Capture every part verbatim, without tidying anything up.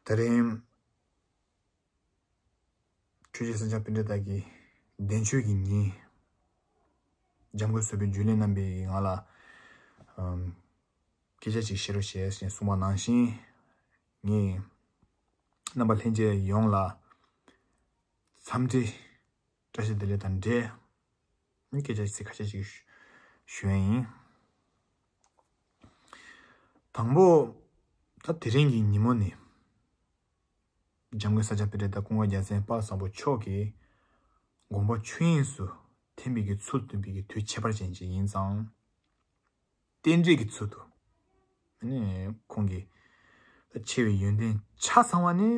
དེ་རིང་ཆོས་རྗེ་ས་སྐྱ་པཎྜི་ཏ་གི་བདེན་བརྗོད་ཀྱི་ཉིན། འཇམ་མགོན་བཟོད་པའི་རྒྱུད་ལས་རྣམ་པའི་ངག་ལ་ཨམ་སྐད་ཆ་ཅིག་བཤད་རོགས་བྱས་ཞེས་གསུངས་པ་ནང་བཞིན། ངས་རྣམ་པ་ལྷན་རྒྱས་ཡོངས་ལ་འཚམས་འདྲི་བཀྲ་ཤིས་བདེ་ལེགས་དང་འབྲེལ་སྐད་ཆ་ཚིག་ཁ་ཤས་ཅིག་ཞུ་ཞུ་ཡ་ཡིན། དང་པོ། ད་དེ་རིང་གི་ཉིན་མོ་ནི། འཇམ་མགོན་ས་སྐྱ་པཎྜི་ཏ་ཀུན་དགའ་རྒྱལ་མཚན་དཔལ་བཟང་པོ་མཆོག་གི་དགོངས་པ་ཆོས་དབྱིངས་སུ་ཐིམ་པའི་གི་ཚུལ་སྟོན་པའི་གི་དུས་ཁྱད་པར་ཅན་ཅིག་ཡིན་ཙང་། རྟེན་འབྲེལ་གྱི་ཚུལ་དུ། ཨ་ནི་ཁོང་གི་ཆེ་བའི་ཡོན་ཏན་ཆ་ཚང་བ་ནི།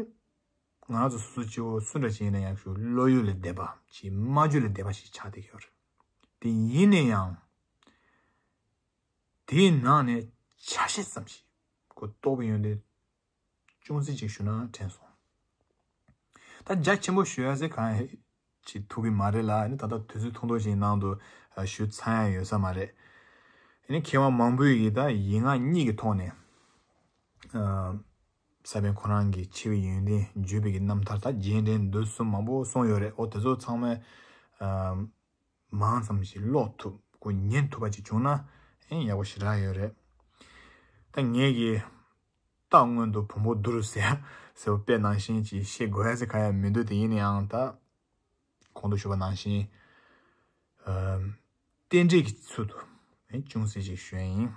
ང་རང་ཚོ་སོ་སོ་སྐྱེ་བོ་སུ་འདྲ་ཅིག་ཡིན་ན་ཡང་ཞུ་བློ་ཡུལ་ལས་འདས་པ་ཅིག་སྨྲ་བརྗོད་ལས་འདས་པ་ཞིག་ཆགས་བསྡད་ཀྱི་ཡོད་རེད། དེ་ཡིན་ན་ཡང་། དེའི་ནང་ནས་ཆ་ཤས་ཙམ་ཞིག་གོ་རྟོགས་པའི་ཡོན་ཏན་ཅུང་ཟད་ཅིག་ཞུ་ན་དྲན་སོང་། ད་རྒྱ་ཆེན་པོ་ཞུ་ཡ་ཟེར་གང་ཡང་ཅིག་ཐུབ་ཀྱི་མ་རེད་ལ། ཨ་ནི་ད་ལྟ་དུས་ཚོད་ཐུང་ཐུང་ཞིག་ནང་དུ་ཞུ་ཚར་ཡ་ཡོད་ས་མ་རེད། ཨ་ནི་མཁས་དབང་མང་པོས་ཀྱིས་ད་ཡིག་ངག་གཉིས་ཀྱི་ཐོག་ནས། ཨ། ས་པཎ་ཁོ་རང་གི་ཆེ་བའི་ཡོན་ཏན་བརྗོད་པའི་གི་རྣམ་ཐར་ད་རྗེས་དྲན་བསྡུས་གསུམ་མང་པོ་གསུངས་ཡོད་རེད། འོ་དེ་ཚོ་ཚང་མ་ཨ་མང་ཙམ་ཞིག་ཀློག་ཐུབ་ཁོ་ཉན་ཐུབ་པ་ཅིག་བྱུང་ན་ཨེ་ཡག་པོ་ཞེ་དྲག་ཡོད་རེད། ད་ངས་ཀྱི་རྟག་སྔོན་དུ་བོན་པོ་བསྡུ་རུ་ཟེར་ཟེར་བ་དཔེ་ནང་བཞིན་ཅིག་བཤད་དགོས་ཡ་ཟེར་ག་ཡ་མི་འདུག་དེ་ཡིན་ན་ཡང་ད། གོང་དུ་ཞུས་པ་ནང་བཞིན། ཨམ། རྟེན་འབྲེལ་གྱི་ཚུལ་དུ་ཨེ་ཅུང་ཟད་ཅིག་ཞུ་ཡ་ཡིན།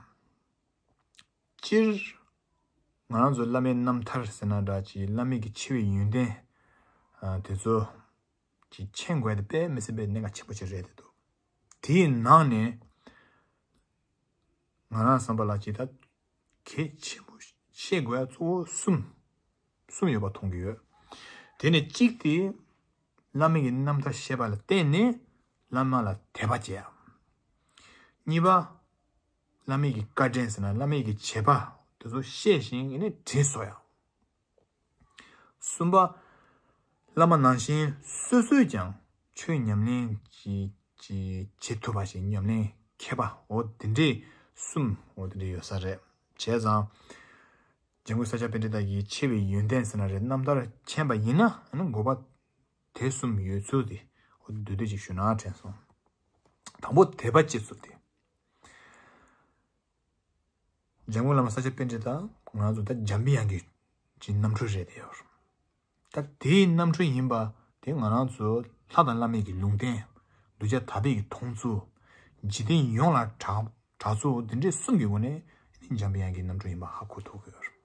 སྤྱིར། ང་རང་ཚོ་བླ་མའི་རྣམ་ཐར་ཟེར་ན་འདྲ་ཅིག་བླ་མའི་གི་ཆེ་བའི་ཡོན་ཏན། ཨ། དེ་ཚོ་ཅིག་མཁྱེན་དགོས་ཡ་དེ་དཔེ་མི་སྲིད་པའི་གནད་འགག་ཆེན་པོ་ཅིག་རེད་དེ་འདུག་དེའི་ནང་ནས་ང་རང་བསམ་པ་ལ་ཅིག་ད་གལ་ཆེན་པོ་ཤེས་དགོས་ཡ་གཙོ་བོ་གསུམ་གསུམ་ཡོད་པ་མཐོང་གི་ཡོད། དེ་ནས་གཅིག་དེ། བླ་མའི་གི་རྣམ་ཐར་བཤད་པ་ལ་བརྟེན་ནས་བླ་མ་ལ་དད་པ་བྱེད་ཡ། གཉིས་པ། བླ་མའི་གི་བཀའ་དྲིན་ཟེར་ན་བླ་མའི་གི་བྱེད་པ་དེ་ཚོ་ཤེས་ཤིང་ཨ་ནི་དྲིན་གཟོ་ཡ། གསུམ་པ། བླ་མ་ནང་བཞིན་སོ་སོས་ཀྱང་ཆོས་ཉམས་ལེན་གྱི་གྱི་བྱེད་ཐུབ་པ་ཞིག་ཉམས་ལེན་མཁས་པ་འོ་དེ་འདྲའི་གསུམ་འོ་དེ་འདྲའི་ཡོད་ས་རེད། བྱས་ཙང་། འཇམ་མགོན་ས་སྐྱ་པཎྜི་ཏ་གི་ཆེ་བའི་ཡོན་ཏན་ཟེར་ན་རེད། རྣམ་ཐར་མཁྱེན་པ་ཡིན་ན་ཨ་ནི་དགོས་པ་དེ་གསུམ་ཡོད་ཚུལ་དེ་འོ་བསྡུས་བསྡུས་ཅིག་ཞུ་ན་དྲན་སོང་། དང་པོ་དད་པ་སྐྱེ་ཚུལ་དེ། འཇམ་མགོན་བླ་མ་ས་སྐྱ་པཎྜི་ཏ་ང་རང་ཚོ་ད་འཇམ་པའི་དབྱངས་ཀྱི་ཀྱི་རྣམ་འཕྲུལ་རེད་དེ་ཡོད། ད་དེའི་རྣམ་འཕྲུལ་ཡིན་པ་དེ་ང་རང་ཚོ་ལྷ་དང་བླ་མའི་གི་ལུང་བསྟན། གདུལ་བྱ་དག་པའི་གི་མཐོང་ཚུལ། འཇིག་རྟེན་ཡོངས་ལ་གྲགས་གྲགས་ཚུལ་འདི་འདྲའི་གསུམ་གྱི་སྒོ་ནས་འཇམ་པའི་དབྱངས་ཀྱི་རྣམ་འཕྲུལ་ཡིན་པ་ཧ་གོ་ཐུབ་ཀྱི་ཡོད།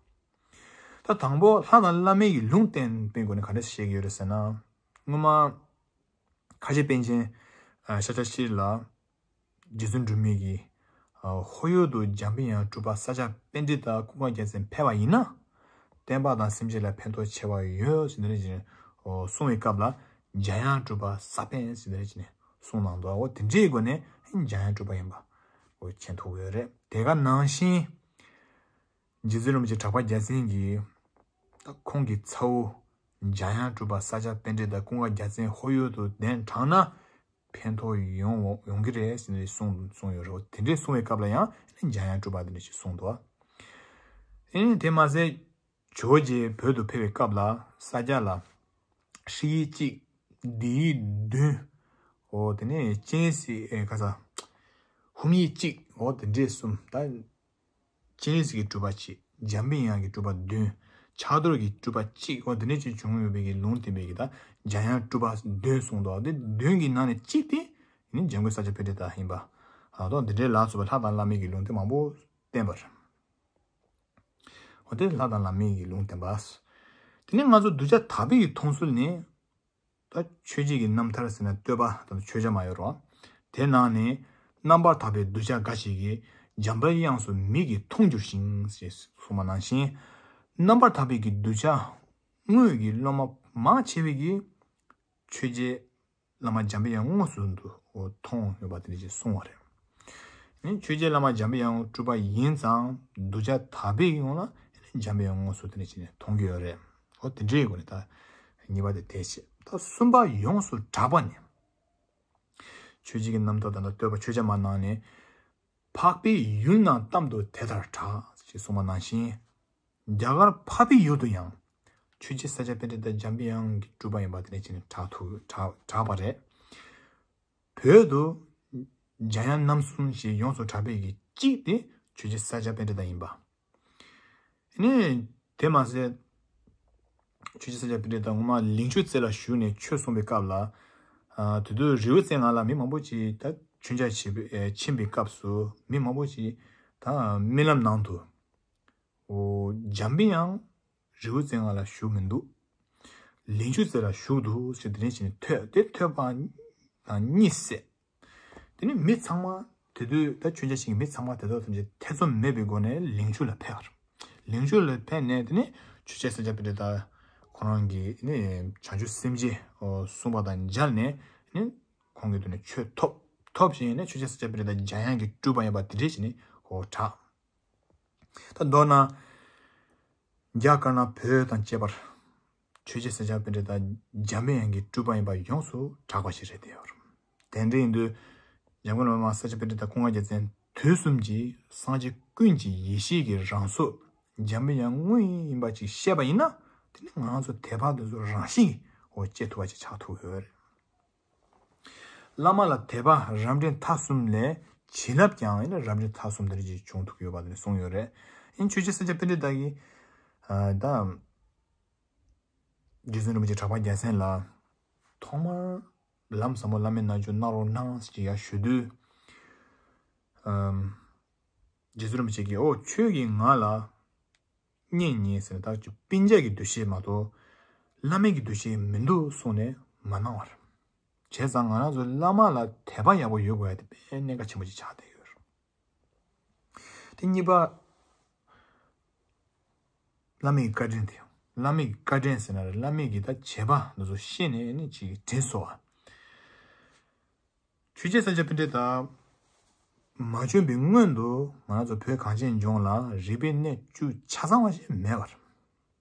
ད་དང་པོ་ལྷ་དང་བླ་མའི་གི་ལུང་བསྟན་པའི་སྒོ་ནས་ག་འདྲ་བཤད་ཀྱི་ཡོད་རེད་ཟེར་ན། སྔོན་མ། ཁ་ཆེ་པཎ་ཆེན་ཨ་ཤཱཀྱ་ཤྲཱི་ལ་རྗེ་བཙུན་སྒྲོལ་མའི་གི་ཨ་ཧོ་ཡུལ་དུ་འཇམ་པའི་དབྱངས་གྲུབ་པ་ས་སྐྱ་པཎྜི་ཏ་ཀུན་དགའ་རྒྱལ་མཚན་ཕེབས་པ་ཡིན་ན། བསྟན་པ་དང་སེམས་ཅན་ལ་ཕན་ཐོགས་ཆེ་བ་ཡོད་ཟེར་ནས་ཨོ་གསུངས་པའི་སྐབས་ལ་འཇམ་དབྱངས་གྲུབ་པ་ས་པཎ་ཟེར་ནས་གསུངས་གནང་འདུག་འོ་དེ་འདྲའི་སྒོ་ནས་འཇམ་དབྱངས་གྲུབ་པ་ཡིན་པ་འོ་མཁྱེན་ཐུབ་ཡོད་རེད། དེ་ག་ནང་བཞིན། རྗེ་བཙུན་རིན་པོ་ཆེ་གྲགས་པ་རྒྱལ་མཚན་གྱིས་ད་ཁོང་གི་ཚ་བོ་འཇམ་དབྱངས་གྲུབ་པ་ས་སྐྱ་པཎྜི་ཏ་ཀུན་དགའ་རྒྱལ་མཚན་ཧོ་ཡུལ་དུ་གདན་དྲངས་ན་ཕན་ཐོགས་ཡོང་ཡོང་གི་རེད་ཟེར་ནས་གསུངས་གསུངས་ཡོད་རེད། དེ་འདྲའི་གསུངས་པའི་སྐབས་ལ་ཡང་འཇམ་དབྱངས་གྲུབ་པ་དེ་འདྲ་ཞིག་གསུངས་འདུག་ཨེ་དེ་མ་ཟད་ཇོ་བོ་རྗེ་བོད་དུ་ཕེབས་པའི་སྐབས་ལ་ས་སྐྱ་ལ་ཧྲཱིཿ་ཡིག་གཅིག་བཻ་ཡིག་བདུན། འོ་དེ་ནས་སྤྱན་རས་གཟིགས་ཨེ་ག་ས་ཧཱུྃ་ཡིག་གཅིག་འོ་དེ་འདྲའི་གསུམ་ད། སྤྱན་རས་གཟིགས་ཀྱི་གྲུབ་པ་གཅིག་འཇམ་པའི་དབྱངས་ཀྱི་གྲུབ་པ་བདུན། ཕྱག་རྡོར་གྱི་གྲུབ་པ་གཅིག་འོ་དེ་འདྲ་ཅིག་བྱུང་ཡོད་པའི་གི་ལུང་བསྟན་པའི་གི་ད་འཇམ་དབྱངས་གྲུབ་པ་བདུན་གསུངས་འདུག་དེ་བདུན་གྱི་ནང་ནས་གཅིག་དེ་ནི་འཇམ་མགོན་ས་སྐྱ་པཎྜི་ཏ་ཡིན་པ། ཨ་ཏོ་འདི་འདྲའི་ལ་སོགས་པ་ལྷ་དང་བླ་མའི་གི་ལུང་དེ་མང་པོ་བསྟན་པ་རེད། འོ་དེ་ལྷ་དང་བླ་མའི་གི་ལུང་བསྟན་པ། དེ་ནས་ང་ཚོ་གདུལ་བྱ་དག་པའི་གི་མཐོང་ཚུལ་ནི། ད་ཆོས་རྗེ་གི་རྣམ་ཐར་ཟེར་ན་བསྟོད་པ་དང་མཆོད་བྱ་མ་ཡོད་རོ། དེ་ནང་ནས་རྣམ་པར་དག་པའི་གདུལ་བྱ་འགའ་ཞིག་གིས་འཇམ་པའི་དབྱངས་སུ་མིག་གིས་མཐོང་འགྱུར་ཞིང་ཞེས་གསུངས་པ་ནང་བཞིན། རྣམ་པར་དག་པའི་གི་གདུལ་བྱ་དངོས་ཀྱི་སློབ་མ་མང་ཆེ་བས་ཀྱིས་ཆོས་རྗེ་བླ་མ་འཇམ་པའི་དབྱངས་དངོས་སུ་འདུ་མཐོང་ཡོད་པ་དེ་འདྲ་ཞིག་གསུངས་པ་རེད། ནི་ཆོས་རྗེ་བླ་མ་འཇམ་པའི་དབྱངས་གྲུབ་པ་ཡིན་ཙང་གདུལ་བྱ་དག་པའི་ངང་ལ་འཇམ་པའི་དབྱངས་དངོས་སུ་དེ་འདྲ་བྱས་ནས་མཐོང་གི་ཡོད་རེད། འོ་དེ་འདྲའི་སྒོ་ནས་ད་གཉིས་པ་དེ་དེ་བྱས། ད་གསུམ་པ་ཡོངས་སུ་གྲགས་པ་ནི། ཆོས་རྗེ་གི་རྣམ་ཐར་དང་བསྟོད་པ་མཆོད་བྱ་མ་ནང་ནས། འཕགས་པའི་ཡུལ་རྣམས་གཏམ་དུ་དེ་ལྟར་གྲགས་ཞེས་གསུངས་པ་ནང་བཞིན། རྒྱ་གར་འཕགས་པའི་ཡུལ་དུ་ཡང་ ཆོས་རྗེ་ས་སྐྱ་པཎྜི་ཏ་འཇམ་པའི་དབྱངས་ཀྱི་སྤྲུལ་པ་ཡིན་པ་དེ་ནས་བྱས་ནས་གྲགས་ཐུབ་གྲགས་གྲགས་པ་རེད། བོད་དུ་འཇམ་དབྱངས་རྣམ་གསུམ་ཞེས་ཡོངས་སུ་གྲགས་པའི་གི་གཅིག་དེ་ཆོས་རྗེ་ས་སྐྱ་པཎྜི་ཏ་ཡིན་པ། ནི་དེ་མ་ཟད། ཆོས་རྗེ་ས་སྐྱ་པཎྜི་ཏ་སྔོན་མ་ལིང་ཆུ་རྩེ་ལ་བཞུགས་ནས་ཆོས་གསུངས་པའི་སྐབས་ལ། ཨ་དེ་དུས་རི་བོ་རྩེ་ལྔ་ལ་མི་མང་པོ་ཅིག་ད་མཆོད་མཇལ་བྱེད་པའི་ཨེ་ཕྱིན་པའི་སྐབས་སུ་མི་མང་པོ་ཅིག་ད་རྨི་ལམ་ནང་དུ། འོ་འཇམ་པའི་དབྱངས་རི་བོ་རྩེ་ལྔ་ལ་བཞུགས་མི་འདུག་ལིང་ཆུ་རྩེ་ལ་བཞུགས་འདུག་ཞེས་དེ་ནས་ཕྱིན་ནས་ཐོས། དེ་ཐོས་པ་དང་གཉིད་སད། དེ་ནས་མི་ཚང་མ་དེ་དུས་ད་མཆོད་མཇལ་ཞིག་གི་མི་ཚང་མ་དེ་དག་ཐམས་ཅད་ཐེ་ཚོམ་མེད་པའི་སྒོ་ནས་ལིང་ཆུ་ལ་ཕེབས་པ་རེད། ལིང་ཆུ་ལ་ཕེབས་ནས་དེ་ནས་ཆོས་རྗེ་ས་སྐྱ་པཎྜི་ཏ་ཁོ་རང་གིས་ནི་བྱང་ཆུབ་སེམས་བསྐྱེད་གསུངས་པ་དང་མཇལ་ནས་ནི་ཁོང་གི་དུས་ནས་ཆོས་ཐོབ། ཐོབ་ཞིང་ནས་ཆོས་རྗེ་ས་སྐྱ་པཎྜི་ཏ་འཇམ་དབྱངས་ཀྱི་སྤྲུལ་པ་ཡིན་པ་དེ་འདྲ་ཞིག་ནི་ཁོ་གྲགས། ད་མདོར་ན། རྒྱ་དཀར་ནག་བོད་དང་བཅས་པར། ཆོས་རྗེ་ས་སྐྱ་པཎྜི་ཏ་འཇམ་པའི་དབྱངས་ཀྱི་སྤྲུལ་པ་ཡིན་པ་ཡོངས་སུ་གྲགས་པ་ཞིག་རེད་དེ། དེ་འདྲ་ཡིན་དུས། འཇམ་མགོན་བླ་མ་ས་སྐྱ་པཎྜི་ཏ་ཀུན་དགའ་རྒྱལ་མཚན་དུས་གསུམ་གྱི་སངས་རྒྱས་ཀུན་གྱི་ཡེ་ཤེས་ཀྱི་རང་གཟུགས་འཇམ་པའི་དབྱངས་དངོས་ཡིན་པ་ཅིག་ཤེས་པ་ཡིན་ན། དེ་ནི་ང་ཚོ་དད་པ་འདི་ཚོ་རང་བཞིན་གྱིས་འོ་སྐྱེ་ཐུབ་པ་ཅིག་ཆགས་ཐུབ་ཡོད་རེད། བླ་མ་ལ་དད་པ་རབ་འབྲིང་ཐ་གསུམ་ལས་བྱིན་རླབས་ཀྱང་ཡིན་ན་རབ་འབྲིང་ཐ་གསུམ་དེ་འདྲ་ཅིག་བྱུང་ཐུབ་ཀྱི་ཡོད་པ་དེ་གསུངས་ཡོད་རེད། ཡིན་ཆོས་རྗེ་ས་སྐྱ་པཎྜི་ཏ་གིས་ཨ་ད་རྗེ་བཙུན་རིན་པོ་ཆེ་གྲགས་པ་རྒྱལ་མཚན་ལ་ཐོག་མར་ལམ་ཟབ་མོ་བླ་མའི་རྣལ་འབྱོར་གནང་རོགས་གནང་ཞེས་ཡར་ཞུ་དུས། ཨམ། རྗེ་བཙུན་རིན་པོ་ཆེ་གིས་ཨོ་ཁྱོད་ཀྱིས་ང་ལ་བསྙེན་གཉིས་ཟེར་ནས་ད་ཅིག་སྤུན་ཀྱག་གི་འདུ་ཤེས་མ་གཏོགས་བླ་མའི་གི་འདུ་ཤེས་མི་འདུག་གསུངས་ནས་མ་གནང་བར། བྱས་ཙང་ང་རང་ཚོ་བླ་མ་ལ་དད་པ་ཡག་པོ་ཡོད་དགོས་ཡ་དེ་དཔེ་གནད་འགག་ཆེན་པོ་ཅིག་ཆགས་བསྡད་ཡོད་རེད། དེ་གཉིས་པ། བླ་མའི་བཀའ་དྲིན་དེ། བླ་མའི་བཀའ་དྲིན་ཟེར་ན་རེད། བླ་མའི་གི་ད་བྱེད་པ་འདི་ཚོ་ཤེས་ནས་ནི་ཅིག་དྲིན་གཟོ་བ། ཆོས་རྗེ་ས་སྐྱ་པཎྜི་ཏ་མ་བྱོན་པའི་སྔོན་དུ་ང་རང་ཚོ་བོད་གངས་ཅན་ལྗོངས་ལ་རིག་པའི་གནས་བཅུ་ཆ་ཚང་བ་ཞིག་མེད་པར།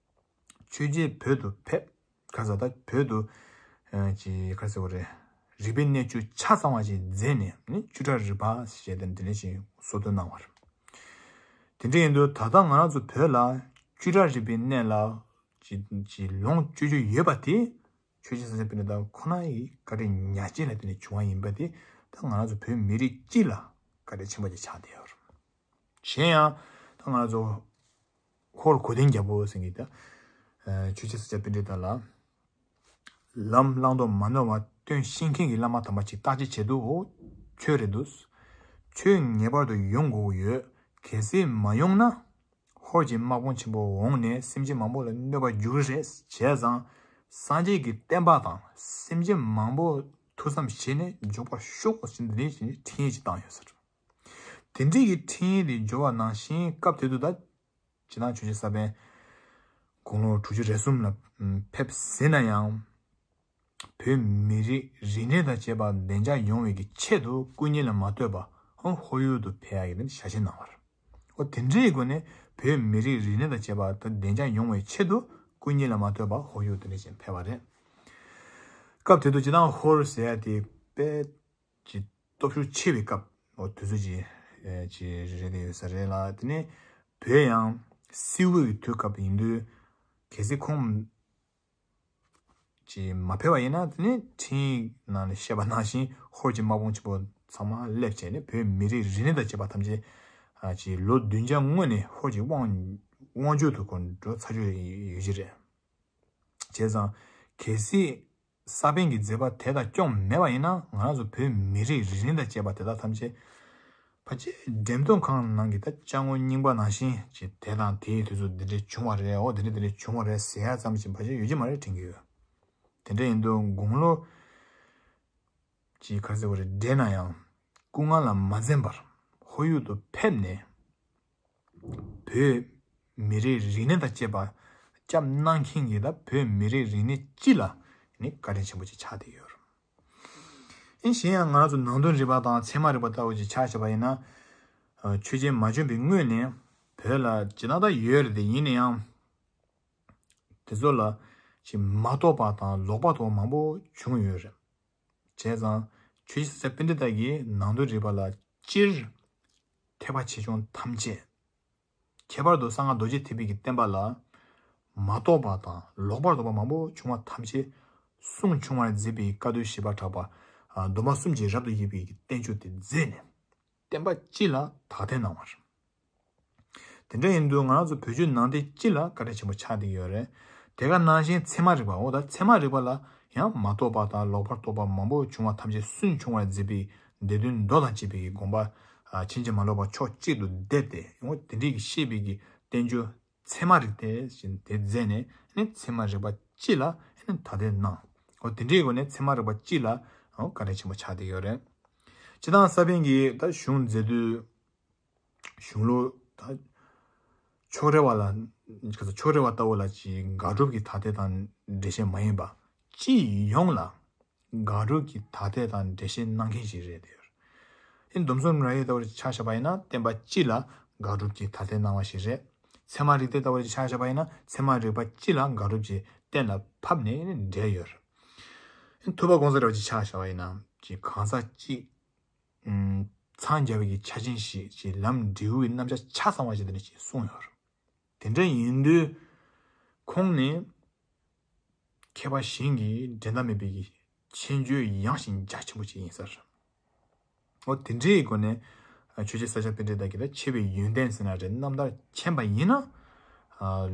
ཆོས་རྗེ་བོད་དུ་ཕེབས། ག་ས་ད་བོད་དུ་ཨ་ཅི་ག་ཟེར་བ་རེད། རིག་པའི་གནས་བཅུ་ཆ་ཚང་བ་ཞིག་མཛད་ནས་ནི་བཅུ་ཕྲག་རིག་པ་ཞེས་དེ་འདི་ནས་ཞིག་གསོལ་སྟོན་གནང་བར། དེ་འདྲ་ཡིན་དུས་ད་ལྟ་ང་རང་ཚོ་བོད་ལ་བཅུ་ཕྲག་རིག་པའི་གནས་ལ་ཅི་ཅི་ལོངས་སྤྱོད་རྒྱུ་ཡོད་པ་དེ། ཆོས་རྗེ་ས་སྐྱ་པཎྜི་ཏ་ཁོ་ན་ཡི་བཀའ་དྲིན་ཉག་གཅིག་ལ་བརྟེན་ནས་བྱུང་བ་ཡིན་པ་དེ་ད་ང་རང་ཚོ་བོད་མི་རིགས་སྤྱི་ལ་བཀའ་དྲིན་ཆེན་པོ་ཅིག་ཆགས་བསྡད་ཡོད་རེད། གཞན་ཡང་ད་ང་རང་ཚོ་ཧོར་གོ་དན་རྒྱལ་པོ་ཟེར་མཁན་ད་ཆོས་རྗེ་ས་སྐྱ་པཎྜི་ཏ་ལ་ལམ་བླང་དོར་མ་ནོར་བ་སྟོན་ཤེས་མཁན་གྱི་བླ་མ་དམ་པ་ཅིག་བརྟག་དཔྱད་བྱས་འདུག་ཨོ་ཁྱོད་རེད་འདུག་ཁྱོད་ངེས་པར་དུ་ཡོང་དགོས་ཀྱི་ཡོད། གལ་སྲིད་མ་ཡོང་ན། ཧོར་གྱི་དམག་དཔུང་ཆེན་པོ་འོངས་ནས་སེམས་ཅན་མང་པོ་ལ་གནོད་པ་འཇུག་གི་རེད། བྱས་ཙང་སངས་རྒྱས་ཀྱི་བསྟན་པ་དང་སེམས་ཅན་མང་པོ་ཐུགས་བསམ་བཞེས་ནས་འཇོག་པར་ཤོག་ཟེར་འདི་འདྲའི་འཕྲིན་ཡིག་ཅིག་བཏང་ཡོད་ཟེར། དེ་འདྲའི་གི་འཕྲིན་ཡིག་འདི་འབྱོར་བ་ནང་བཞིན་སྐབས་དེ་དུས་ད་སྤྱིར་བཏང་ཆོས་རྗེ་ས་པཎ་དགུང་ལོ་དྲུག་ཅུ་རེ་གསུམ་ལ་ཕེབས་ཟིན་ན་ཡང་། བོད་མི་རིགས་རིག་གནས་དང་བཅས་པ་བདེ་འཇགས་ཡོང་བའི་གི་ཆེད་དུ་སྐུ་ཉིད་ལ་མ་ལྟོས་པར་ཧོར་ཡུལ་དུ་ཕེབས་ཡག་གི་ཞལ་བཞེས་གནང་བར། འོ་དེ་འདྲའི་སྒོ་ནས་བོད་མི་རིགས་རིག་གནས་དང་བཅས་པ་དང་བདེ་འཇགས་ཡོང་བའི་ཆེད་དུ་སྐུ་ཉིད་ལ་མ་ལྟོས་པར་ཧོར་ཡུལ་དུ་ནས་ཕེབས་པ་རེད། སྐབས་དེ་དུས་སྤྱིར་བཏང་ཧོར་ཟེར་ཡ་དེ་དཔེ་ཅིག་སྟོབས་ཤུགས་ཆེ་བའི་སྐབས་འོ་དུས་ཚོད་ཅིག་ཅིག་རེད་དེ་ཡོད་ས་རེད་ལ། དེ་ནས་བོད་ཡང་སིལ་བུ་ཡི་དུས་སྐབས་ཡིན་དུས་གལ་སྲིད་ཁོང་ཅིག་མ་ཕེབས་པ་ཡིན་ན་དེ་ནས་འཕྲིན་ཡིག་ནང་ནས་བཤད་པ་ནང་བཞིན་ཧོར་གྱི་དམག་དཔུང་ཆེན་པོ་ཚང་མ་སླེབས་བྱས་ནས་བོད་མི་རིགས་རིག་གནས་དང་བཅས་པ་ཐམས་ཅད་ཨ་ཅིག་ལོ་བདུན་བརྒྱ་སྔོན་ནས་ཧོར་གྱི་དབང་དབང་སྒྱུར་དུ་ཁོ་འགྲོ་ཚར་རྒྱུ་ཡོད་ཀྱི་རེད། བྱས་ཙང་གལ་སྲིད་ས་པཎ་གྱི་མཛད་པ་དེ་དག་སྐྱོང་མེད་པ་ཡིན་ན་ང་རང་ཚོ་བོད་མི་རིགས་རིག་གནས་དང་བཅས་པ་དེ་དག་ཐམས་ཅད་ཕལ་ཆེར་འགྲེམས་སྟོན་ཁང་ནང་གི་ད་ཅ་དངོས་རྙིང་པ་ནང་བཞིན་ཅིག་དེ་དང་དེའི་དུས་ཚོད་འདི་འདྲས་བྱུང་བ་རེད། འོ་འདི་འདྲས་འདི་འདྲས་བྱུང་བ་རེད་ཟེར་ཡ་ཙམ་ཞིག་ཕལ་ཆེར་ཡོད་ཀྱི་མ་རེད་དྲན་གྱི་ཡོད། དེ་འདྲ་ཡིན་དུས་དགུང་ལོ་ཅིག་ག་རེ་ཟེར་བ་རེད་བགྲེས་ན་ཡང་སྐུ་ངལ་ལ་མ་འཛེམས་པར་ཧོར་ཡུལ་དུ་ཕེབས་ནས་བོད་མི་རིགས་རིག་གནས་དང་བཅས་པ་སྐྱབས་གནང་མཁན་གྱི་ད་བོད་མི་རིགས་རིག་གནས་སྤྱི་ལ་ནི་བཀའ་དྲིན་ཆེན་པོ་ཅིག་ཆགས་བསྡད་ཡོད་རེད། ཨིན་གཞན་ཡང་ང་རང་ཚོ་ནང་དོན་རིག་པ་དང་ཚད་མ་རིག་པ་ལྟ་བུ་ཅིག་ཆ་བཞག་པ་ཡིན་ན། ཆོས་རྗེ་མ་བྱོན་པའི་སྔོན་ནས་བོད་ལ་ཇི་ལྟར་ད་ཡོད་རེད་དེ་ཡིན་ན་ཡང་། དེ་ཚོ་ལ་ཅིག་མ་རྟོགས་པ་དང་ལོག་པ་དང་མང་པོ་བྱུང་ཡོད་རེད། བྱས་ཙང་ཆོས་རྗེ་ས་སྐྱ་པཎྜི་ཏ་གིས་ནང་དོན་རིག་པ་ལ་སྤྱིར་ཐེག་པ་ཆེ་ཆུང་ཐམས་ཅད། ཁྱད་པར་དུ་གསང་སྔགས་རྡོ་རྗེ་ཐེག་པའི་གི་བསྟན་པ་ལ་ མ་རྟོགས་པ་དང་ལོག་པར་རྟོག་པ་མང་པོ་བྱུང་བ་ཐམས་ཅད་སུན་ཕྱུང་བར་མཛད་པའི་བཀའ་སྡོད་བཞི་པ་གྲགས་པ། ཨ། སྡོམ་པ་གསུམ་གྱིས་རབ་ཏུ་དབྱེ་བའི་བསྟན་བཅོས་དེ་མཛད་ནས། བསྟན་པ་སྤྱི་ལ་དག་ཐེར་གནང་བ་རེད། དེ་འདྲ་ཡིན་དུས་ང་རང་ཚོ་བོད་བརྒྱུད་ནང་བསྟན་སྤྱི་ལ་བཀའ་དྲིན་ཆེན་པོ་ཆགས་བསྡད་ཡོད་རེད། དེ་ག་ནང་བཞིན་ཚད་མ་རིག་པ། འོ་ད་ཚད་མ་རིག་པ་ལ་ཡང་མ་རྟོགས་པ་དང་ལོག་པར་རྟོག་པ་མང་པོ་བྱུང་བ་ཐམས་ཅད་སུན་ཕྱུང་བར་མཛད་པའི་སྡེ་བདུན་མདོ་དང་བཅས་པའི་དགོངས་པ། ཕྱིན་ཅི་མ་ལོག་པ་ཕྱོགས་གཅིག་ཏུ་བསྡེབས་ཏེ། འོ་དེ་འདྲའི་བཤད་པའི་གི་བསྟན་བཅོས་ཚད་མ་རིག་སྟེ་བཞིན་དེ་མཛད་ནས་ནི་ཚད་མ་རིག་པ་སྤྱི་ལ་ནི་དག་ཐེར་གནང་། འོ་དེ་འདྲའི་སྒོ་ནས་ཚད་མ་རིག་པ་སྤྱི་ལ་འོ་བཀའ་དྲིན་ཆེན་པོ་ཆགས་བསྡད་ཡོད་རེད། སྤྱིར་བཏང་ས་པཎ་གྱིས་ད་གཞུང་མཛད་དུས། གཞུང་ལུགས་ད་ཕྱོགས་རེ་བ་ལ། ཕྱོགས་རེ་བ་ལྟ་བུ་ལ་ཅིག་དགག་སྒྲུབ་ཀྱི་དག་ཐེར་དང་འགྲེལ་བཤད་མ་ཡིན་པ། སྤྱི་ཡོངས་ལ་དགག་སྒྲུབ་ཀྱི་དག་ཐེར་དང་འགྲེལ་བཤད་གནང་མཁན་ཞིག་རེད་དེ། ཨེ་སྡོམ་གསུམ་རབ་དབྱེ་ལྟ་བུ་ཆ་བཞག་པ་ཡིན་ན་བསྟན་པ་སྤྱི་ལ་དགག་སྒྲུབ་ཀྱི་དག་ཐེར་གནང་བ་ཞིག་རེད། ཚད་མ་རིག་སྟེ་ལྟ་བུ་ཆ་བཞག་པ་ཡིན་ན་ཚད་མ་རིག་པ་སྤྱི་ལ་དགག་སྒྲུབ་ཀྱི་གཏན་ལ་ཕབ་ནས་འགྲེལ་ཡོད་རེད། ཨེ་ཐུབ་པ་གོང་ས་རབ་རྒྱས་ཆ་བཞག་པ་ཡིན་ན་ཅིག་གང་ཟག་གཅིག་ཨུམ། འཚང་རྒྱ་བའི་གི་ཆ་རྐྱེན་ཞིག་ཅིག་ལམ་འབྲས་བུའི་རྣམ་གཞག་ཆ་ཚང་བ་ཞིག་དེ་འདྲ་ཞིག་གསུངས་ཡོད་རེད། དེ་འདྲ་ཡིན་དུས་ཁོང་ནི་མཁས་པ་གཞན་གྱིས་འགྲན་ཟླ་མེད་པའི་གི་ཁྱད་ཆོས་ཡངས་ཤིང་རྒྱ་ཆེན་པོ་ཞིག་ཡིན་ས་རེད། འོ་དེ་འདྲའི་སྒོ་ནས་ཆོས་རྗེ་ས་སྐྱ་པཎྜི་ཏ་གིས་ད་ཆེ་བའི་ཡོན་ཏན་ཟེར་ན་རེད། རྣམ་ཐར་མཁྱེན་པ་ཡིན་ན།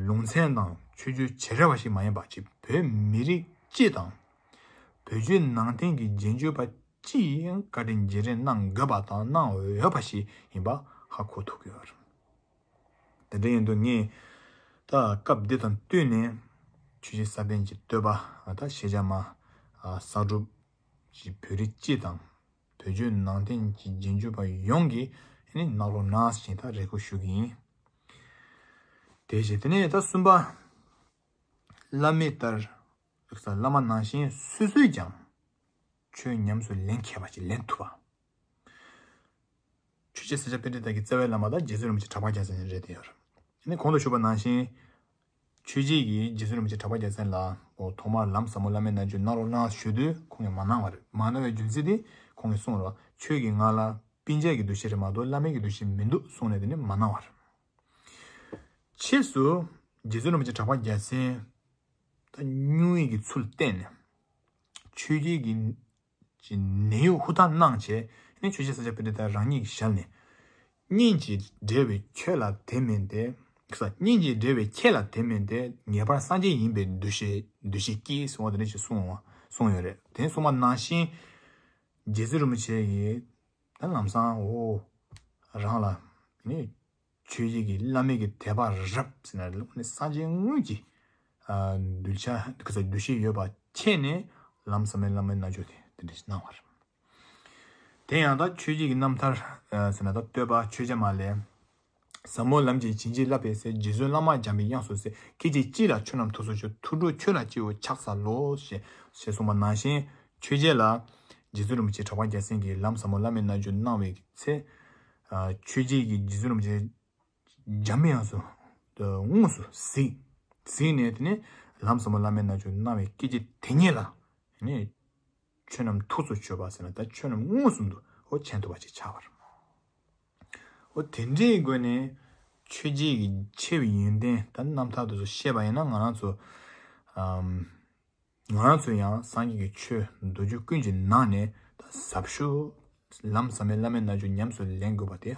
ལུང་ཚན་དང་ཆོས་བརྒྱུད་བྱེ་བྲག་པ་ཞིག་མ་ཡིན་པ་ཅིག་བོད་མི་རིགས་སྤྱི་དང་། བོད་བརྒྱུད་ནང་བསྟན་གྱི་རྗེས་འཇུག་པ་སྤྱི་ཡིས་བཀའ་དྲིན་རྗེས་དྲན་གནང་དགོས་པ་དང་གནང་འོས་པ་ཞིག་ཡིན་པ་ཧ་གོ་ཐུབ་ཀྱི་ཡོད་རེད། དེ་འདྲ་ཡིན་དུས་ངས་ད་སྐབས་འདི་དང་བསྟུན་ནས་ཆོས་རྗེ་ས་པཎ་གྱི་བསྟོད་པ་ད་ཤེས་བྱ་མ་གསར་སྒྲུབ་ཀྱི་བོད་རིགས་སྤྱི་དང་བོད་བརྒྱུད་ནང་བསྟན་གྱི་རྗེས་འཇུག་པ་ཡོངས་ཀྱིས་གནང་རོགས་གནང་ཞེས་ད་རེ་སྐུལ་ཞུ་གི་ཡིན། དེ་བཞིན་དེ་ནས་ད་གསུམ་པ། བླ་མེད་ལྟར། བླ་མ་ནང་བཞིན་སོ་སོས་ཀྱང་ཆོས་ཉམས་སུ་ལེན་མཁས་པ་ཅིག་ལེན་ཐུབ་པ། ཆོས་རྗེ་ས་སྐྱ་པཎྜི་ཏ་གི་རྩ་བའི་བླ་མ་དང་རྗེ་བཙུན་རིན་པོ་ཆེ་གྲགས་པ་རྒྱལ་མཚན་རེད་དེ་ཡོད་རེད། ཨ་ནི་གོང་དུ་ཞུས་པ་ནང་བཞིན། ཆོས་རྗེ་གིས་རྗེ་བཙུན་རིན་པོ་ཆེ་གྲགས་པ་རྒྱལ་མཚན་ལ་འོ་ཐོག་མར་ལམ་ཟབ་མོ་བླ་མེད་རྣལ་འབྱོར་གནང་རོགས་གནང་ཞུས་དུས་ཁོང་གིས་མ་གནང་བ་རེད། མ་གནང་བའི་རྒྱུ་མཚན་དེ་ཁོང་གིས་གསུངས་རོགས། ཁྱོད་ཀྱིས་ང་ལ་སྤུན་མཆེད་ཀྱི་འདུ་ཤེས་རེད་མ་གཏོགས་བླ་མེད་ཀྱི་འདུ་ཤེས་མི་འདུག་གསུངས་ནས་དེ་ནི་མ་གནང་བ་རེད། ཕྱིས་སུ་རྗེ་བཙུན་རིན་པོ་ཆེ་གྲགས་པ་རྒྱལ་མཚན་ད་སྙུང་ཡིག་གི་ཚུལ་བསྟན་ནས་ཆོས་རྗེ་གི་ནད་གཡོག་ཧུར་ཐག་གནང་བྱས་ནས་ཆོས་རྗེ་ས་སྐྱ་པཎྜི་ཏ་རང་ཉིད་ཀྱིས་ཞལ་ནས། སྙིང་རྗེས་འབྲེལ་བའི་ཁྱོད་ལ་དེ་མིན་ཏེ། སྙིང་རྗེས་འབྲེལ་བའི་ཁྱེད་ལ་དེ་མིན་ཏེ། ངེས་པར་སངས་རྒྱས་ཡིན་པའི་འདུ་ཤེས་འདུ་ཤེས་ཀྱིས་གསུང་བ་དེ་འདྲ་ཞིག་གསུངས་གསུངས་ཡོད་རེད། དེ་གསུངས་པ་ནང་བཞིན་རྗེ་བཙུན་རིན་པོ་ཆེ་ཡིས་ད་ལམ་སང་འོ་རང་ལ་ནི། ཆོས་རྗེ་གི་བླ་མེད་ཀྱི་དད་པ་རབ་ཟེར་ན་ལུང་ནི་སངས་རྒྱས་དངོས་ཀྱི་གདུལ་བྱ་ག་ས་འདུ་ཤེས་ཡོད་པ་ཁྱེད་ནས་ལམ་ཟབ་མོའི་བླ་མའི་རྣལ་འབྱོར་དེ་དེ་འདྲ་ཞིག་གནང་བར། དེ་ཡང་ད་ཆོས་རྗེ་གི་རྣམ་ཐར་ཟེར་ན་ད་བསྟོད་པ་ཆོས་རྗེ་མ་ལས། ཟབ་མོ་ལམ་གྱི་བྱིན་གྱིས་བརླབས་པའི་ཚེ། རྗེ་བཙུན་བླ་མ་འཇམ་པའི་དབྱངས་སུ་གསལ། སྐད་ཅིག་གཅིག་ལ་ཆོས་རྣམས་ཐུགས་སུ་ཆུད། ཐུགས་སྒྲུབ་ཁྱོད་ལ་སྤྱི་བོར་ཕྱག་འཚལ་ལོ། ཞེས་ཞེས་གསུངས་པ་ནང་བཞིན་ཆོས་རྗེ་ལ་རྗེ་བཙུན་རིན་པོ་ཆེ་གྲགས་པ་རྒྱལ་མཚན་གྱིས་ལམ་ཟབ་མོ་བླ་མའི་རྣལ་འབྱོར་གནང་བའི་ཚེ། ཨ། ཆོས་རྗེ་གིས་རྗེ་བཙུན་རིན་པོ་ཆེ་འཇམ་པའི་དབྱངས་སུ་དངོས་སུ་གཟིགས། གཟིགས་ནས་དེ་ནས་ལམ་ཟབ་མོ་བླ་མའི་རྣལ་འབྱོར་གནང་བའི་སྐད་ཅིག་དེ་ཉིད་ལ་ནི་ཆོས་རྣམས་ཐུགས་སུ་ཆུད་པ་ཟེར་ན་ད་ཆོས་རྣམས་མངོན་སུམ་དུ་འོ་མཁྱེན་ཐུབ་པ་ཞིག་ཆགས་པ་རེད། འོ་དེ་འདྲའི་སྒོ་ནས་ཆོས་རྗེ་གི་ཆེ་བའི་ཡོན་ཏན་ད་རྣམ་ཐར་དེ་ཚོ་བཤད་པ་ཡིན་ན་ང་རང་ཚོ་ཨམ། ང་རང་ཚོ་ཡང་སངས་རྒྱས་ཀྱི་ཆོས་མདོ་རྒྱུད་ཀུན་གྱི་ནང་ནས་ད་ཟབ་ཤོས་ལམ་ཟབ་མོའི་བླ་མའི་རྣལ་འབྱོར་ཉམས་སུ་ལེན་དགོས་པ་དེ་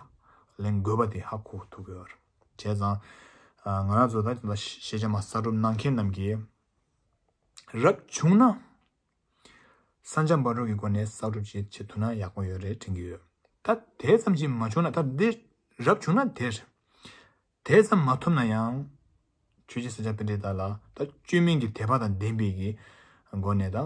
ལེན་དགོས་པ་དེ་ཧ་གོ་ཐུབ་ཀྱི་ཡོད་རེད། བྱས་ཙང་ང་རང་ཚོ་ད་ལྟ་ཤེས་བྱ་མ་གསར་སྒྲུབ་གནང་མཁན་རྣམས་ཀྱིས་རབ་བྱུང་ན་ས་འཇམ་བར་དོ་གི་སྒོ་ནས་གསར་སྒྲུབ་བྱེད་བྱེད་ཐུབ་ན་ཡག་པོ་ཡོད་རེད་དྲན་གྱི་ཡོད། ད་དེ་ཙམ་གྱིས་མ་བྱུང་ན་ད་འདི་རབ་བྱུང་ན་དེ་རེད། དེ་ཙམ་མ་ཐུབ་ན་ཡང་ཆོས་རྗེ་ས་སྐྱ་པཎྜི་ཏ་ལ་ད་བཅོས་མིན་གྱི་དད་པ་དང་ལྡན་པའི་གི་སྒོ་ནས་ད་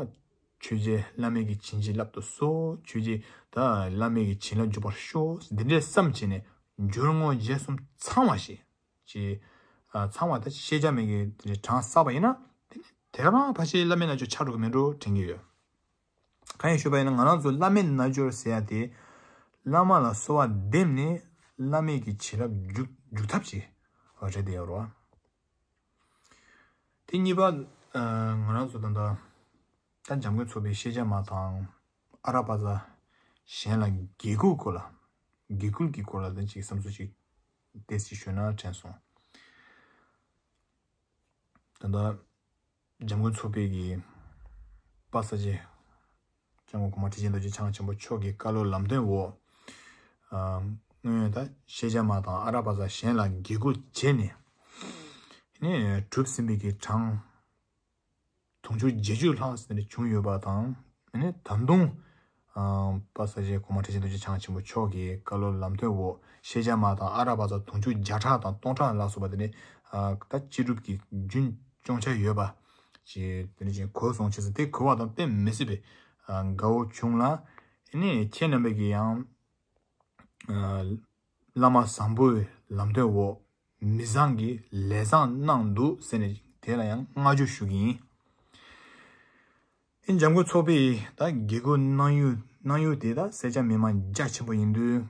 ཆོས་རྗེ་བླ་མེད་ཀྱི་བྱིན་གྱིས་བརླབ་ཏུ་གསོལ། ཆོས་རྗེ་ད་བླ་མེད་ཀྱི་བྱིན་རླབས་འཇུག་པར་ཤོག། འདི་འདྲའི་བསམ་བྱས་ནས་སྦྱོར་དངོས་རྗེས་གསུམ་ཚང་བ་ཞིག་ཅེས་ཚང་བ་ད་ཤེས་བྱ་མེད་ཀྱི་དེ་འདྲའི་གྲངས་བསགས་པ་ཡིན་ན་དེ་ནི་དེ་རང་ཕལ་ཆེར་བླ་མེད་རྣལ་འབྱོར་ཆགས་འགྲོ་གི་མེད་འགྲོ་དྲན་གྱི་ཡོད། གང་ཡིན་ཞུས་པ་ཡིན་ན་ང་རང་ཚོ་བླ་མེད་རྣལ་འབྱོར་ཟེར་ཡ་དེ་བླ་མ་ལ་གསོལ་བ་འདེབས་ནས་བླ་མེད་ཀྱི་བྱིན་རླབས་འཇུག་འཇུག་ཐབས་ཅིག་རེད་དེ་ཡོད་རེད་བ། དེ་གཉིས་པ། ཨ། ང་རང་ཚོ་ད་ལྟ་ད་འཇམ་མགོན་ཚོགས་པའི་ཤེས་བྱ་མ་དང་ཨ་ར་པ་ཙ་གཞན་ལ་དགེ་སྐུལ་སྐོར་ལ་དགེ་སྐུལ་གྱི་སྐོར་ལ་ད་ཅིག་བསམ་ཚུལ་ཅིག་ཏོག་ཙམ་ཞུས་ན་དྲན་སོང་། ད་ལྟ་འཇམ་མགོན་ཚོགས་པའི་གི་དཔལ་ས་སྐྱ་སྐྱབས་མགོན་གོང་མ་ཁྲི་ཆེན་རྡོ་རྗེ་འཆང་ཆེན་པོ་མཆོག་གི་བཀའ་སློབ་ལམ་སྟོན་འོག་ཨ། སྔོན་ད་ཤེས་བྱ་མ་དང་ཨ་ར་པ་ཙ་གཞན་ལ་དགེ་བསྐུལ་བྱས་ནས་ནི་གྲུབ་ཟིན་པའི་གི་གྲངས་དུང་ཕྱུར་བརྒྱད་ཅུ་ལྷག་ཟེར་ནས་བྱུང་ཡོད་པ་དང་། ཨ་ནི་ད་དུང་ཨ། དཔལ་ས་སྐྱ་གོང་མ་ཁྲི་ཆེན་རྡོ་རྗེ་འཆང་ཆེན་པོ་མཆོག་གི་བཀའ་སློབ་ལམ་སྟོན་འོག་ཤེས་བྱ་མ་དང་ཨ་ར་པ་ཙ་དུང་ཕྱུར་བརྒྱ་ཕྲག་དང་སྟོང་ཕྲག་ལ་སོགས་པ་དེ་ནི་ཨ། ད་སྤྱི་སྒྲུབ་ཀྱི་རྒྱུན་སྐྱོང་འཆར་ཡོད་པ་ཅིག་དེ་ནི་ཅིག་གོ་སོང་ཆེ་ས་དེ་གོ་བ་དང་གཏན་མི་སྲིད་པའི་ཨ། དགའ་བོ་བྱུང་ལ། ཨ་ནི་ཁྱེད་རྣམ་པས་ཀྱི་ཡང་ཨ། བླ་མ་བཟང་པོའི་ལམ་སྟོན་འོག་མི་བཟང་གི་ལས་བཟང་གནང་འདུག་ཟེར་ནས་དེ་ལ་ཡང་བསྔགས་བརྗོད་ཞུ་གི་ཡིན། ཨེ་འཇམ་མགོན་ཚོགས་པས་ད་དགེ་བསྐུལ་གནང་ཡུལ་གནང་ཡུལ་དེ་ད་སེར་སྐྱ་མི་མང་རྒྱ་ཆེན་པོ་ཡིན་དུས།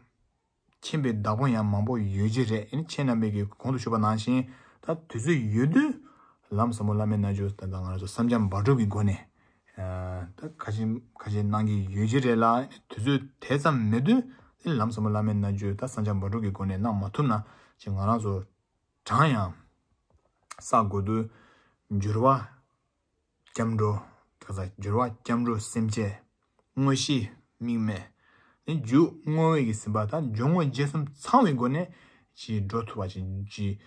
མཁྱེན་པའི་བདག་པོ་ཡང་མང་པོ་ཡོད་ཀྱི་རེད། ཨེ་ཁྱེད་རྣམ་པས་ཀྱི་གོང་དུ་ཞུས་པ་ནང་བཞིན་ད་དུས་ཚོད་ཡོད་དུས་ལམ་ཟབ་མོ་བླ་མའི་རྣལ་འབྱོར་ད་ལྟ་ང་རང་ཚོ་གསང་རྒྱ་བཱ་སྒྲུབ་ཀྱི་སྒོ་ནས་ཨ། ད་ཁ་ཆེ་ཁ་ཆེ་གནང་གི་ཡོད་ཀྱི་རེད་ལ། དུས་ཚོད་དེ་ཙམ་མེད་དུས་ལམ་ཟབ་མོ་བླ་མའི་རྣལ་འབྱོར་ད་གསང་རྒྱ་བཱ་སྒྲུབ་ཀྱི་སྒོ་ནས་གནང་མ་ཐུབ་ན་ཅིག་ང་རང་ཚོ་གྲངས་ཡང་བསགས་དགོས་དུས་འགྱུར་བ་སྐྱབས་འགྲོ། ད་ག་ས་འགྱུར་བ་སྐྱབས་འགྲོ་སེམས་བསྐྱེད། དངོས་གཞི་དམིགས་མེད། ནི་རྒྱུ་བསྔོ་བའི་གི་སེམས་པ་དང་སྦྱོར་དངོས་རྗེས་གསུམ་ཚང་བའི་སྒོ་ནས་ཅིག་འགྲོ་ཐུབ་པ་ཅིག་ཅིག་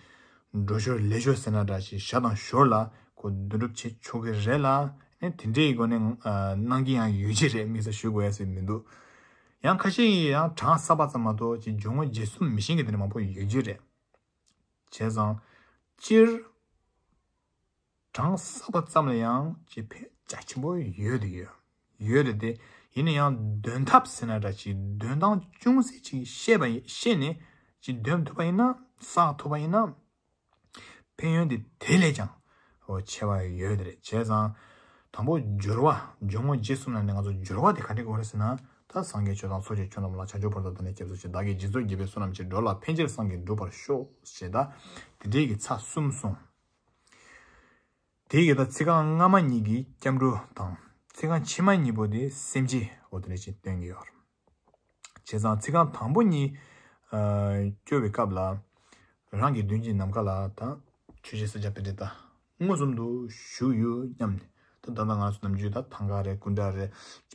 འགྲོ་ཞོར་ལས་ཞོར་ཟེར་ན་འདྲ་ཅིག་ཞར་དང་ཞོར་ལ་ཁོ་བསྡུ་སྒྲུབ་བྱེད་ཆོག་གི་རེད་ལ། ནི་དེ་འདྲའི་སྒོ་ནས་ཨ། གནང་གི་ཡང་ཡོད་ཀྱི་རེད། དམིགས་བསལ་ཞུ་དགོས་ཡ་ཟེར་མི་འདུག་ཡང་ཁ་ཤས་ཀྱིས་ཡང་གྲངས་བསགས་པ་ཙམ་མ་གཏོགས་ཅིག་སྦྱོར་དངོས་རྗེས་གསུམ་མི་ཤེས་མཁན་དེ་འདྲ་མང་པོ་ཡོད་ཀྱི་རེད། བྱས་ཙང་སྤྱིར་གྲངས་བསགས་པ་ཙམ་ལ་ཡང་ཅིག་ཕན་རྒྱ་ཆེན་པོ་ཡོད་དེ་ཡོད། ཡོད་རེད་དེ། ཡིན་ན་ཡང་འདོན་ཐབས་ཟེར་ན་འདྲ་ཅིག་འདོན་སྟངས་ཅུང་ཟད་ཅིག་ཤེས་པ་ཡིན་ཤེས་ནས་ཅིག་འདོན་ཐུབ་པ་ཡིན་ན་བསགས་ཐུབ་པ་ཡིན་ན་ཕན་ཡོན་དེ་དེ་ལས་ཀྱང་འོ་ཆེ་བ་ཡོད་དེ་རེད། བྱས་ཙང་དང་པོ་སྦྱོར་བ་སྦྱོར་དངོས་རྗེས་གསུམ་ལ་ནི་ང་ཚོ་སྦྱོར་བ་དེ་ག་འདྲ་དགོས་རེད་ཟེར་ན། ད་སངས་རྒྱས་ཆོས་དང་ཚོགས་ཀྱི་མཆོག་རྣམས་ལ། བྱང་ཆུབ་བར་དུ་བདག་ནི་སྐྱབས་སུ་མཆི། བདག་གིས་སྦྱིན་སོགས་བགྱིས་པའི་བསོད་ནམས་ཀྱིས། འགྲོ་ལ་ཕན་ཕྱིར་བསམ་གྱིས་འགྲུབ་པར་ཤོག་ཞེས་ད་དེ་འདྲའི་གི་ཚར་གསུམ་སོང་། དེ་གི་ད་ཚིག་རྐང་སྔ་མ་གཉིས་ཀྱི་སྐྱབས་འགྲོ་དང་། ཚིག་རྐང་ཕྱི་མ་གཉིས་པོ་དེ་སེམས་བསྐྱེད་འོ་དེ་འདྲ་ཞིག་སྟོན་གྱི་ཡོད། བྱས་ཙང་ཚིག་རྐང་དང་པོ་གཉིས་ཨ། སྐྱོར་བའི་སྐབས་ལ་རང་གི་མདུན་གྱི་ནམ་མཁའ་ལ་ད་ཆོས་རྗེ་ས་སྐྱ་པཎྜི་ཏ་མངོན་སུམ་དུ་བཞུགས་ཡོད་སྙམ་ནས། ད་ད་ལྟ་ང་ཚོ་ནམ་རྒྱུན་ད་ཐང་ག་རེད་སྐུ་འདྲ་རེད་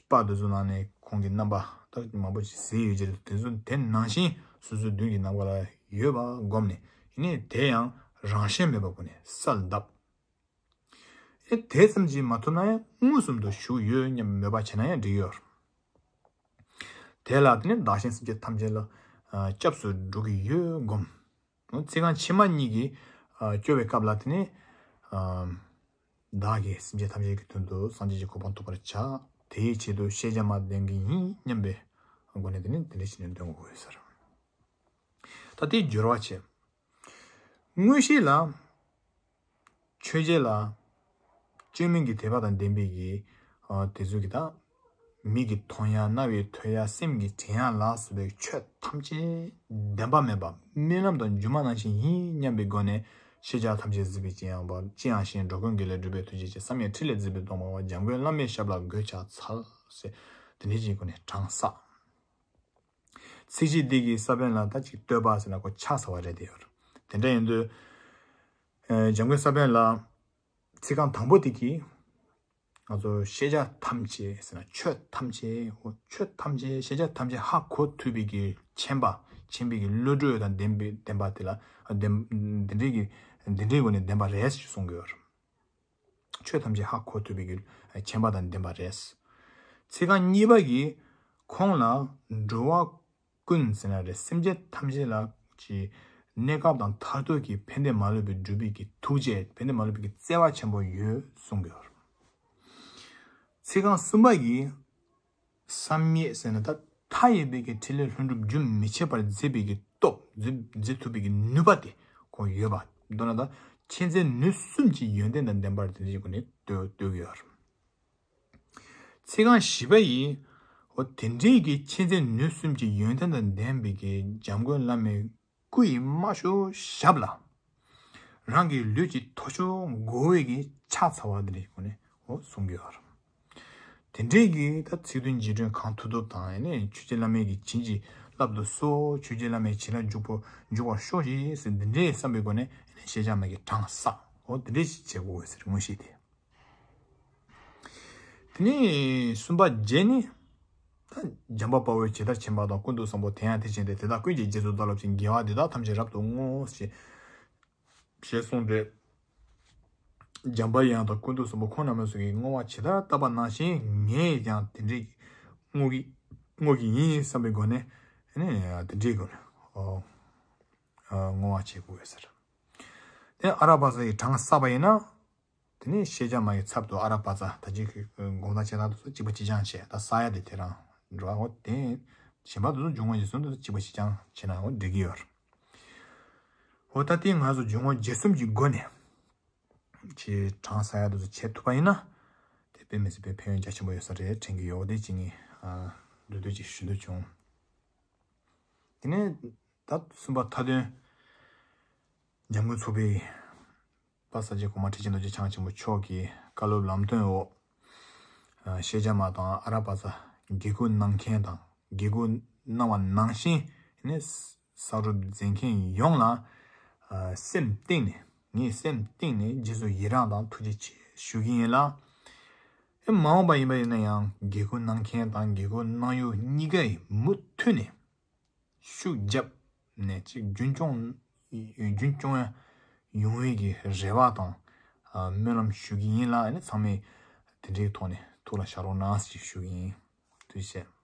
པར་དེ་ཚོ་ནང་ནས་ཁོང་གི་རྣམ་པ་ད་མང་པོ་ཞིག་གཟིགས་ཡོད་ཀྱི་རེད། དེ་ཚོ་དེ་ནང་བཞིན་སོ་སོའི་མདུན་གྱི་ནམ་མཁའ་ལ་ཡོད་པ་བསྒོམས་ནས། ཡིན་ནའི་དེ་ཡང་རང་བཞིན་མེད་པ་སྒོ་ནས་གསལ་གདབ། ཨེ་དེ་ཙམ་གྱིས་མ་ཐུབ་ན་ཡང་མངོན་སུམ་དུ་བཞུགས་ཡོད་སྙམ་མོས་པ་བྱས་ན་ཡང་འགྲིག་ཡོད། དེ་ལ་དེ་ནི་བདག་གཞན་སེམས་ཅན་ཐམས་ཅད་ལ་ཨ། སྐྱབས་སུ་འགྲོ་གི་ཡོད་བསྒོམ། ཚིག་རྐང་ཕྱི་མ་གཉིས་ཀྱིས་ཨ། སྐྱོར་བའི་སྐབས་ལ་དེ་ནི་ཨ། བདག་གིས་སེམས་ཅན་ཐམས་ཅད་ཀྱི་དོན་དུ་སངས་རྒྱས་ཀྱི་གོ་འཕང་ཐོབ་པར་བྱ། དེའི་ཆེད་དུ་ཤེས་བྱ་མ་འདོན་གྱི་ཡིན་སྙམ་པའི་སྒོ་ནས་དེ་ནི་དེ་འདྲ་བྱས་ནས་འདོན་དགོས་ཡོད་ཟེར། ད་དེའི་སྦྱོར་བ་བྱས། དངོས་གཞི་ལ་ཆོས་བརྒྱད་ལ་བཅོས་མིན་གྱི་དད་པ་དང་ལྡན་པའི་གི་ཨ། དེ་ཚོ་གི་ད་མིག་གིས་མཐོང་ཡ། རྣ་བས་ཐོས་ཡ། སེམས་ཀྱིས་དྲན་ཡ་ལ་སོགས་པའི་ཆོས་ཐམས་ཅད་བདེན་པ་མེད་པ་རྨི་ལམ་དང་སྒྱུ་མ་ནང་བཞིན་ཡིན་སྙམ་པའི་སྒོ་ནས། ཤེས་བྱ་ཐམས་ཅད་གཟིགས་པས་ཅི་ཡང་བར། ཅི་ཡང་ཞེན། འགྲོ་ཀུན་དགེ་ལས་སྒྲུབ་པའི་ཐུགས་རྗེ་ཆེ། བསམ་ཡས་ཕྲིན་ལས་མཛད་པའི་སྟོབས་མང་བ། འཇམ་མགོན་བླ་མའི་ཞབས་ལ་མགོས་ཕྱག་འཚལ་ཟེར། དེ་འདྲའི་ཅིག་སྒོ་ནས་གྲངས་བསགས། ཚིགས་བཅད་འདི་གི་ས་བོན་ལ་ད་ཅིག་བསྟོད་པ་ཟེར་ན་ཁོ་ཕྱག་འཚལ་བ་རེད་དེ་ཡོད། དེ་འདྲ་ཡིན་དུས་ཨ། འཇམ་མགོན་ས་བོན་ལ་ཚིག་རྐང་དང་པོ་དེ་གིས་ང་ཚོ་ཤེས་བྱ་ཐམས་ཅད་ཟེར་ན་ཆོས་ཐམས་ཅད། ཆོས་ཐམས་ཅད་ཤེས་བྱ་ཐམས་ཅད་ཧ་གོ་ཐུབ་པའི་གི་མཁྱེན་པ། མཁྱེན་པའི་གི་བློ་གྲོས་དང་ལྡན་པའི་ལྡན་པ་དེ་ལ་ལྡན་འདི་འདྲའི་གི་འདི་འདྲའི་སྒོ་ནས་ལྡན་པ་རེད་ཞེས་གསུང་གི་ཡོད། ཆོས་ཐམས་ཅད་ཧ་གོ་ཐུབ་པའི་གི་མཁྱེན་པ་དང་ལྡན་པ་རེད། ཚིག་རྐང་གཉིས་པ་གིས་ཁོང་ལ་འགྲོ་བ་ཀུན་ཟེར་ན་རེད། སེམས་ཅན་ཐམས་ཅད་ལ་ཀྱི་གནས་སྐབས་དང་མཐར་ཐུག་གི་ཕན་བདེ་མ་ལུས་པའི་སྒྲུབ་པའི་གི་ཐུགས་རྗེ། ཕན་བདེ་མ་ལུས་པའི་གི་བརྩེ་བ་ཆེན་པོ་ཡོད་གསུང་གི་ཡོད། ཚིག་རྐང་གསུམ་པ་གིས་བསམ་ཡས་ཟེར་ན་ད་མཐའ་ཡས་པའི་གི་ཕྲིན་ལས་ལྷུན་གྲུབ་རྒྱུན་མི་འཆད་པར་མཛད་པའི་གི་སྟོབས། མཛད་མཛད་ཐུབ་པའི་གི་ནུས་པ་དེ་ཁོང་ཡོད་པ། མདོར་ན་ད་མཁྱེན་བརྩེ་ནུས་གསུམ་གྱི་ཡོན་ཏན་དང་ལྡན་པར་དེ་འདྲའི་སྒོ་ནས་བསྟོད་བསྟོད་ཀྱི་ཡོད། ཚིག་རྐང་བཞི་པ་ཡིས་འོ་དེ་འདྲའི་གི་མཁྱེན་བརྩེ་ནུས་གསུམ་གྱི་ཡོན་ཏན་དང་ལྡན་པའི་གི་འཇམ་མགོན་བླ་མའི་སྐུ་ཡི་དམའ་ཤོས་ཞབས་ལ་རང་གི་ལུས་ཀྱི་མཐོ་ཤོས་མགོ་བོའི་གི་ཕྱག་འཚལ་བ་དེ་འདྲའི་སྒོ་ནས་འོ་གསུང་གི་ཡོད། དེ་འདྲའི་གི་ད་ཚིག་དོན་རྗེས་དྲན་གང་ཐུབ་ཐུབ་དང་། ཨ་ནི་ཆོས་རྗེ་བླ་མའི་གི་བྱིན་གྱིས་བརླབ་ཏུ་གསོལ། ཆོས་རྗེ་བླ་མའི་བྱིན་རླབས་འཇུག་པོ་འཇུག་པར་ཤོག་ཅིག་ཟེར་འདི་འདྲའི་བསམ་པའི་སྒོ་ནས་ཨ་ནི་ཤེས་བྱ་མ་གི་གྲངས་བསགས། འོ་དེ་འདྲས་ཞིག་བྱེད་དགོས་ཟེར། དངོས་གཞི་དེ། དེ་ནས་གསུམ་པ་བརྒྱད་ནི། ད་འཇམ་དཔལ་དཔའ་བོས་ཇི་ལྟར་མཁྱེན་པ་དང་། ཀུན་ཏུ་བཟང་པོ་དེ་ཡང་དེ་བཞིན་ཏེ། དེ་དག་ཀུན་གྱི་རྗེས་སུ་བདག་སློབ་ཅིང་། དགེ་བ་འདི་དག་ཐམས་ཅད་རབ་ཏུ་བསྔོ་ཞེས། ཞེས་གསུངས་ཏེ། འཇམ་དཔལ་དབྱངས་དང་ཀུན་ཏུ་བཟང་པོ་ཁོང་རྣམ་པ་ཚོ་གིས་བསྔོ་བ་ཇི་ལྟར་བཏབ་པ་ནང་བཞིན་ངས་ཀྱང་དེ་འདྲའི་བསྔོ་གི་བསྔོ་གི་ཡིན་བསམ་པའི་སྒོ་ནས་ནི་དེ་འདྲའི་སྒོ་ནས་ཨོ་ཨ་བསྔོ་བ་བྱེད་དགོས་ཟེར། དེ་ཨ་ར་པ་ཙ་ཡི་གྲངས་བསགས་པ་ཡིན་ན། དེ་ནས་ཤེས་བྱ་མ་ཡི་ཚབ་ཏུ་ཨ་ར་པ་ཙ། ད་ཅི་གི་དགོངས་དག་བྱེད་སྟངས་དེ་ཚོ་གཅིག་པ་གཅིག་རྐྱང་བྱས། ད་བསགས་ཡ་དེ་དེ་རང་འགྲོ་བ། འོ་དེ་གཞན་པ་དེ་ཚོ་འབྱུང་བ་ཡིན་ཟུང་དུ་གཅིག་པ་གཅིག་རྐྱང་བྱས་ན་འོ་འགྲིག་གི་ཡོད་རེད། འོ་ད་དེ་ང་ཚོ་འབྱུང་བ་བརྒྱད་གསུམ་གྱི་སྒོ་ནས་ཅི་གྲངས་བསགས་ཡ་དེ་ཚོ་བྱེད་ཐུབ་པ་ཡིན་ན། དེ་དཔེ་མི་སྲིད་པའི་ཕན་ཡོན་རྒྱ་ཆེན་པོ་ཡོད་ས་རེད་དྲན་གྱི་ཡོད། དེ་ཅི་ངས་ཨ་འདུག་འདུག་ཅིག་ཞུ་འདོད་བྱུང་། དེ་ནས་ད་གསུམ་པ་མཐའ་དོན། འཇམ་མགོན་ཚོགས་པའི་པ་ས་ཆེན་གོང་མ་ཁྲི་ཆེན་རྡོ་རྗེ་འཆང་ཆེན་པོ་མཆོག་གི་བཀའ་སློབ་ལམ་སྟོན་འོག་ཨ་ཤེས་བྱ་མ་དང་ཨ་ར་པ་ཙ་དགེ་བསྐོས་གནང་མཁན་དང་། དགེ་བསྐོས་གནང་བ་ནང་བཞིན་ནི་བསགས་སྒྲུབ་མཛད་མཁན་ཡོངས་ལ་ཨ་སེམས་གཏིང་ནས། ངས་སེམས་གཏིང་ནས་རྗེས་སུ་ཡི་རངས་དང་ཐུགས་རྗེ་ཆེ་ཞུ་གི་ཡིན་ལ། ཨེ་མ་འོངས་པ་ཡིན་པ་ཡིན་ན་ཡང་དགེ་བསྐོས་གནང་མཁན་དང་དགེ་བསྐོས་གནང་ཡུལ་གཉིས་ཀ་ཡི་མུ་མཐུད་ནས་ཤུགས་བརྒྱབ་ནས་ཅིག་རྒྱུན་སྐྱོང་རྒྱུན་སྐྱོང་ཡ་ཡོང་བའི་གི་རེ་བ་དང་ཨ་སྨོན་ལམ་ཞུ་གི་ཡིན་ལ། ཨ་ནི་ཚང་མས་དེ་འདྲའི་ཐོག་ནས་ཐུགས་ལ་བཞག་རོགས་གནང་ཞེས་ཞུ་གི་ཡིན། ཐུགས་རྗེ་ཆེ།